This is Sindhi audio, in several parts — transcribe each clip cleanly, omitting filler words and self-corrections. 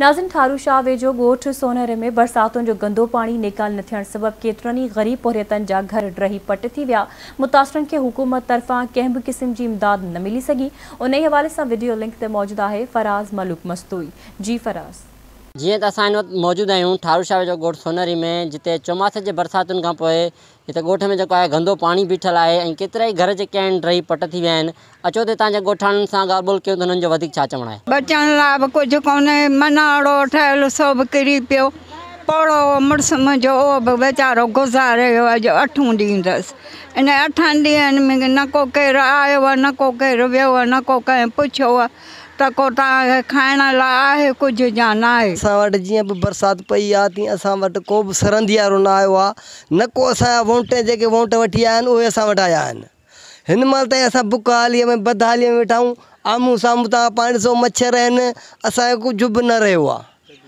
ناظرين ٺارو شاهه ويجهو ڳوٺ سونهري ۾ برساتن جو گندو پاڻي نيڪال نه ٿيڻ سبب ڪيترن ئي غريب پورهيتن جا گهر ڊهي پٽ ٿي ويا، متاثرن کي حڪومت طرفان ڪنهن به قسم جي امداد نه ملي سگهي، انهي حوالي سان وڊيو لنڪ تي موجود آهي فراز ملوڪ مستوئي، جي فراز. جيئن ته اسان هن وقت موجود آهيون ٺارو شاهه ويجهو ڳوٺ سونهري ۾ جتي چوماسي جي برساتن کان پوء هتي ڳوٺ ۾ جيڪو آهي گندو پاڻي بيٺل آهي ۽ ڪيترائي گهر جيڪي آهن ڊهي پٽ ٿي ويا آهن اچو ته هتان جي ڳوٺاڻن سان ڳالهه ٻولهه ڪيون ته هنن جو وڌيڪ ڇا چوڻ آهي. بچڻ لاء به ڪجهه ڪونهي، مناڙو ٺهيل سو به ڪري پيو، پوڙهو هو مڙس منهنجو اهو به ويچارو گذاري ويو اڄ اٺون ڏينهن اٿس، ان اٺن ڏينهن ۾ نه ڪو ڪير آيو آهي نه ڪو ڪير ويو آهي نه ڪو ڪنهن پڇيو آهي ته ڪو توهان کي کائڻ لاء آهي ڪجهه يا ناهي. اسان وٽ جيئن به برسات پئي آ تيئن اسان وٽ ڪو به سرندي وارو نه آيو آ نه ڪو اسان جا وونٽ جيڪي وونٽ وٺي آيا آهن اهي اسان وٽ آيا آهن. هن مهل تائين اسان بک حاليء ۾ بدحاليء ۾ ويٺا آهيون. آمهون سامهون توهان پاڻ ڏسو مڇر آهن، اسان کي ڪجهه به نه رهيو آهي.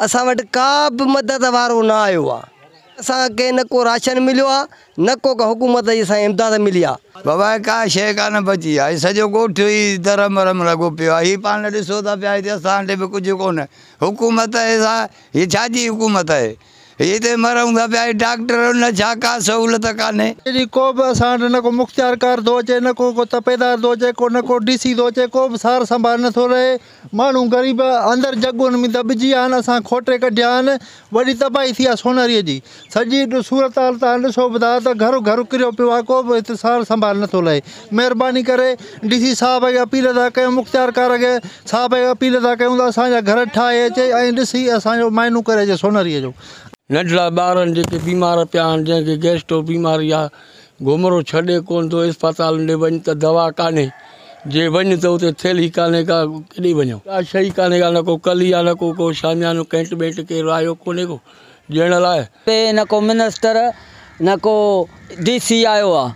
اسان وٽ ڪا به مدد وارو نه آيو آهي. اسان کي نه ڪو راشن مليو آهي نه ڪو ڪا حڪومت جي اسان کي امداد ملي آهي. بابا هي ڪا شيء ڪانه بچي آهي. هي سڄو ڳوٺ ئي درهم برهم لڳو پيو آهي. هي پاڻ ڏسو ٿا پيا هتي اسان وٽ به ڪجهه ڪونه. حڪومت آهي سا هي ڇا جي حڪومت آهي. هي اتي مرون ٿا پيا، هي ڊاڪٽر نه ڇا ڪا سهولت ڪانهي. جي ڪو به اسان وٽ نه ڪو مختيارڪار ٿو اچي نه ڪو ڪو تپيدار ٿو اچي ڪو نه ڪو ڊي سي ٿو اچي ڪو به سار سنڀال نه ٿو لهي ماڻهو غريب اندر جڳهن ۾ دٻجي ويا آهن اسان کوٽي ڪڍيا آهن وڏي تباهي ٿي آهي سونهري جي سڄي صورتحال توهان ڏسو به ٿا ته گهر گهر ڪريو پيو آهي ڪو به هت سار سنڀال نه ٿو لهي مهرباني ڪري ڊي سي صاحب کي اپيل ٿا ڪيون مختيارڪار کي صاحب کي اپيل ٿا ڪيون ته اسان جا گهر ٺاهي اچي ۽ ڏسي اسان جو معائنو ڪري اچي سونهريء جو. ننڍڙا ٻارن جيڪي بيمار پيا آهن جنهن کي گيسٽرو بيماري آ گهمرو ڇڏي ڪونه ٿو اسپتالن ڏي وڃ ته دوا ڪانهي جي وڃ ته اتي ٿيلهي ڪانهي ڪا ڪيڏي وڃون ڪا شئي ڪانهي ڪا نه ڪو ڪلي آ نه ڪو ڪو شاميانو ڪينٽ ٻينٽ ڪير آيو ڪونهي ڪو ڏيڻ لاء. نه ڪو منسٽر نه ڪو ڊي سي آيو آ.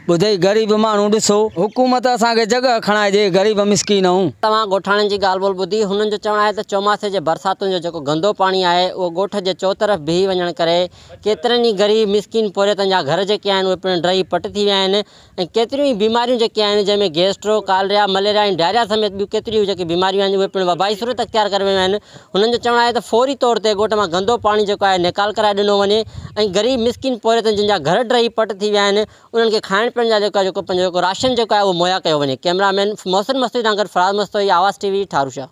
ٻڌئي غريب ماڻهو ڏسو. حڪومت اسان کي جڳهه کڻائي ڏي غريب مسڪين آهون. توهان ڳوٺاڻن جي ڳالهه ٻولهه ٻڌي هنن جو چوڻ آهي ته چوماسي جي برساتن جو جيڪو گندو پاڻي آهي اهو ڳوٺ جي چوطرف بيهي وڃڻ ڪري ڪيترن ئي غريب مسڪين پورهيتن جا گهر جيڪي آهن اهي پڻ ڊهي پٽ ٿي ويا آهن ۽ ڪيتريون ئي بيماريون جيڪي آهن جنهن ۾ گيسٽرو، ڪالريا، مليريا ۽ ڊائريا سميت ٻيون ڪيتريون ئي جيڪي بيماريون آهن اهي پڻ وبائي صورت اختيار ڪري ويون آهن هنن جو چوڻ آهي ته فوري طور تي ڳوٺ مان گندو پاڻي جيڪو آهي نيڪال ڪرائي ڏنو وڃي ۽ غريب مسڪين پورهيتن جن جا گهر ڊهي پٽ ٿي ويا آهن انهن کي کائڻ پيئڻ جا جيڪو جيڪو پنهنجو جيڪو راشن جيڪو آهي اهو مهيا ڪيو وڃي ڪئميرا مين محسن مستوئي سان گڏ فراز مستوئي آواز ٽي وي ٺاروشاه.